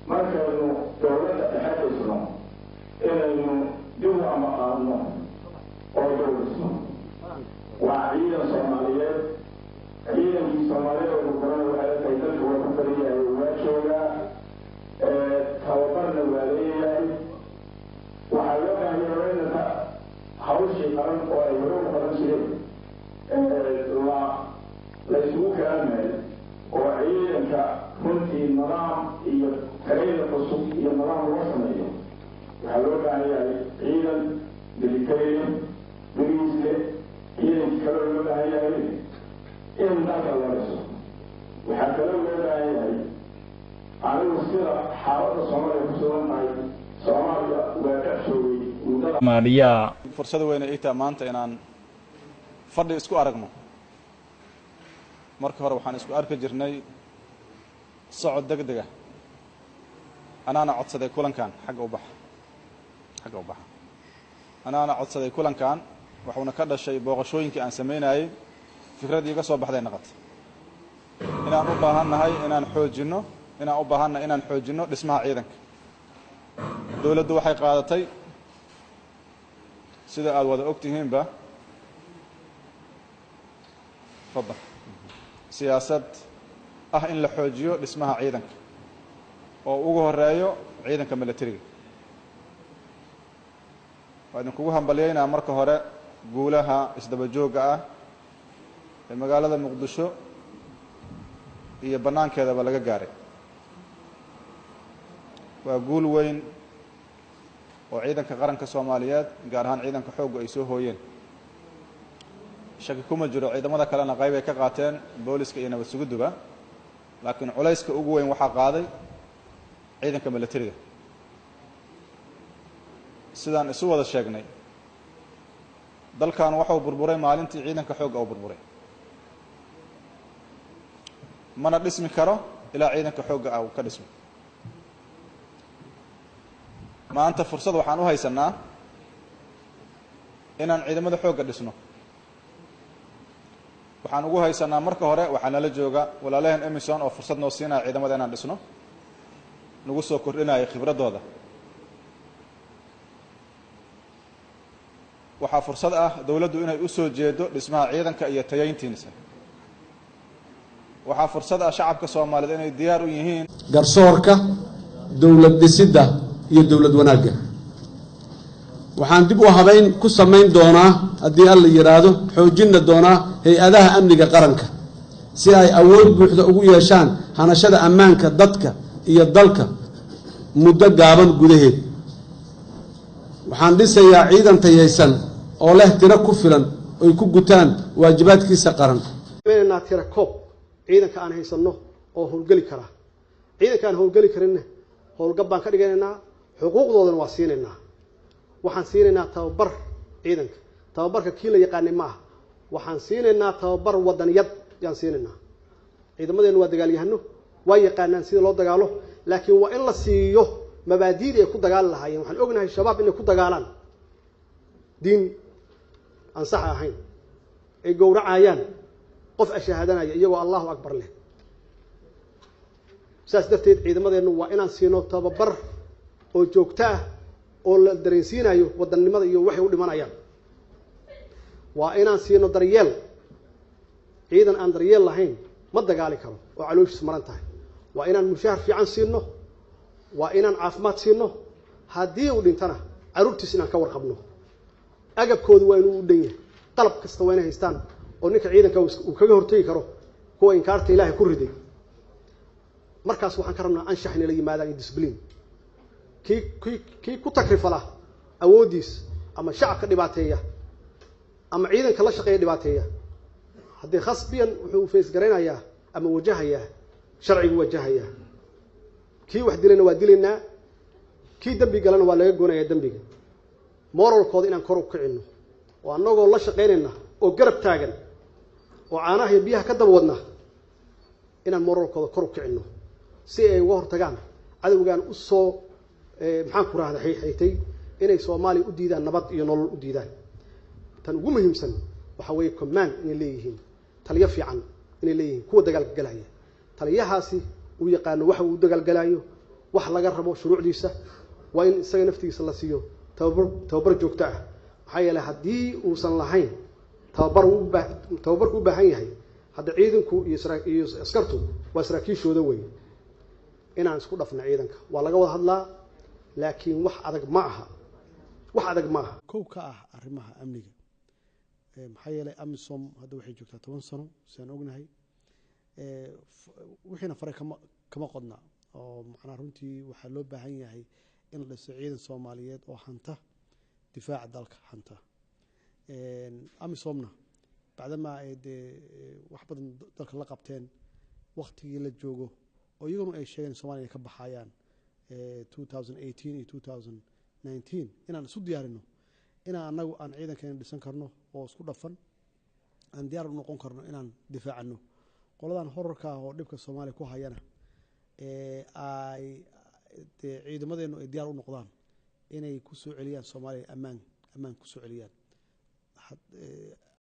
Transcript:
Markaynu dowladda dhexe dhisno, inaynu dib u amaqaadno oo dul dhisno. Waa ciidan Soomaaliyeed. Ciidankii Soomaalida burburana waxay tahay dalka waa ku badan yahay, waa joogaa, tababarna waa leeyahay. Waxaa loo baahanya inanta hawshii qaran oo ay hore u qaban jireen la la isugu kala meel oo ciidanka runtii nidaam iyo tareyna cusub iyo nidaam loo sameeyo. Waxaa loo baahan yahay ciidan military boliis leh. Ciidankii kaloo loo baahan yahay in dalka loo dhiso. Waxaa kaloo loo baahan yahay, anigu sida xaaladda Soomaaliya ku sugan tahay, Soomaaliya waa dhex joogay muddada Soomaaliya. Fursad weyne ii taha maanta inaan fadhi isku aragno. Marka hore waxaan isku arki jirnay socod deg dega. Anaana codsaday kulankan xagga u baxa, xagga u baxa. Anaana codsaday kulankan, waxuuna ka dhashay booqashooyinkii aan samaynayey. Fikraddii iga soo baxday naqatay inaan u baahan nahay inaan xoojinno, inaan u baahannahay inaan xoojinno dhismaha ciidanka. Dowladdu waxay qaadatay, sida aada wada og tihiinba, fadal, siyaasad ah in la xoojiyo dhismaha ciidanka oo ugu horeeyo ciidanka milatariga. Waa idinkugu hambalyaynaa marka hore guulaha isdaba joogga ah ee magaalada Muqdisho iyo bannaankeedaba laga gaaray. Waa guul weyn oo ciidanka qaranka Soomaaliyeed, gaar ahaan ciidanka xoogga, ay soo hooyeen. Shaki kuma jiro ciidamada kalena qayb ay ka qaateen, booliska iyo nabad sugidduba, laakiin culayska ugu weyn waxaa qaaday ciidanka milatariga. Sidaan isu wada sheegnay, dalkan waxau burburay maalintii ciidanka xoogga uu burburay. Mana dhismi karo ilaa ciidanka xoogga ah uu ka dhismo. Maanta fursad waxaan u haysanaa inaan ciidamada xoogga dhisno. Waxaan ugu haysanaa, marka hore waxaa nala jooga walaalaheen AMISOM oo fursad noo siinaya ciidamada inaan dhisno, nagu soo kordhinaya khibraddooda. Waxaa fursad ah dowladdu inay u soo jeedo dhismaha ciidanka iyo tayayntiisa. Waxaa fursad ah shacabka Soomaaliyeed inay diyaar u yihiin garsoorka, dowlad dhisidda iyo dowlad wanaagga. Waxaan dib u habayn ku samayn doonaa, haddii Alla yidhaahdo, xoojinna doonaa hay-adaha amniga qaranka si ay awood buuxda ugu yeeshaan hanashada ammaanka dadka iyo dalka muddo gaaban gudaheed. Waxaan dhisayaa ciidan tayaysan oo leh tiro ku filan oy ku gutaan waajibaadkiisa qaran. Naa tira koob ciidanka aan haysanno oo howlgeli karaa. Ciidanka aan howlgeli karinna howlgab baan ka dhiganaynaa, xuquuqdoodana waa siinaynaa. Waxaan siinaynaa tababar ciidanka. Tababarka kii la yaqaanay ma aha. Waxaan siinaynaa tababar wadaniyad yaan siinaynaa. Ciidamadeennu waa dagaalyahano, waa yaqaanaan sida loo dagaalo, laakiin waa in la siiyo mabaadiida ay ku dagaali lahaayeen. Waxaan ognahay Shabaab inay ku dagaalaan diin aan sax ahayn, ay gowracayaan qof ashahaadanaya iyagoo Allahu akbar leh. Saas darteed ciidamadeennu waa inaan siino tababar oo joogto ah oo la dareensiinayo wadannimada iyo waxay u dhimanayaan. Waa inaan siino daryeel. Ciidan aan daryeel lahayn ma dagaali karo oo calooshiis maran tahay. Waa inaan mushahar fiican siino, waa inaan caafimaad siino, haddii uu dhintana carruurtiis inaan ka warqabno. Agabkoodu waa inuu u dhan yahay, qalab kasta waa inay haystaan oo ninka ciidanka uu kaga hortegi karo kuwa inkaarta Ilaahay ku riday. Markaas waxaan ka rabnaa anshax inay la yimaadaan iyo discipline. Kii ku takrifala awooddiis ama shacabka dhibaateeya ama ciidanka la shaqeeya dhibaateeya, haddii khasbiyan wuxuu face garaynayaa ama wajahayaa sharcigu wajahayaa. Kii wax dilayna waa dilaynaa, kii dembi galana waa laga goonayaa dembiga. Moralkooda inaan kor u kicinno oo annagoo la shaqaynayna oo garab taagan oo caanaha iyo biyaha ka daba wadna, inaan moralkooda kor u kicinno si ay uga hortagaan cadowgaan u soo, maxaan ku rahda, xayxaytay inay Soomaaliya u diidaan nabad iyo nolol u diidaan. Tan ugu muhiimsan waxaa weeye command inay leeyihiin, taliyo fiican inay leeyihiin. Kuwa dagaalka galaya, taliyahaasi uu yaqaano waxa uu dagaalgalayo. Wax laga rabo shuruucdiisa waa in isaga naftigiisa la siiyo tababar joogto ah. Maxaa yeelay, haddii uusan lahayn tababar, tababarku u baahan yahay hadda ciidanku iyo askartu waa saraakiishooda wey. Inaan isku dhafna ciidanka waa laga wada hadlaa, laakiin wax adag ma aha, wax adag ma aha. Kow ka ah arrimaha amniga, maxaa yeelay AMISOM hadda waxay joogtaa 10 sano sidaan ognahay, wixiina faray kama qodna, oo macnaa runtii waxaa loo baahan yahay in la dhiso ciidan Soomaaliyeed oo hanta difaaca dalka hanta. AMISOMna bacdamaa ay dee wax badan dalka la qabteen, waktigii la joogo oo iyaguna ay sheegeen Somalia inay ka baxayaan 2018 iyo 2019, inaan isu diyaarino inaan annagu aan ciidankeena dhisan karno oo isku dhafan, aan diyaar u noqon karno inaan difaacano qoladan horarka ah oo dhibka Soomaaliya ku hayana, ay dee ciidamadeennu ay diyaar u noqdaan inay ku soo celiyaan Soomaaliya ammaan ku soo celiyaan.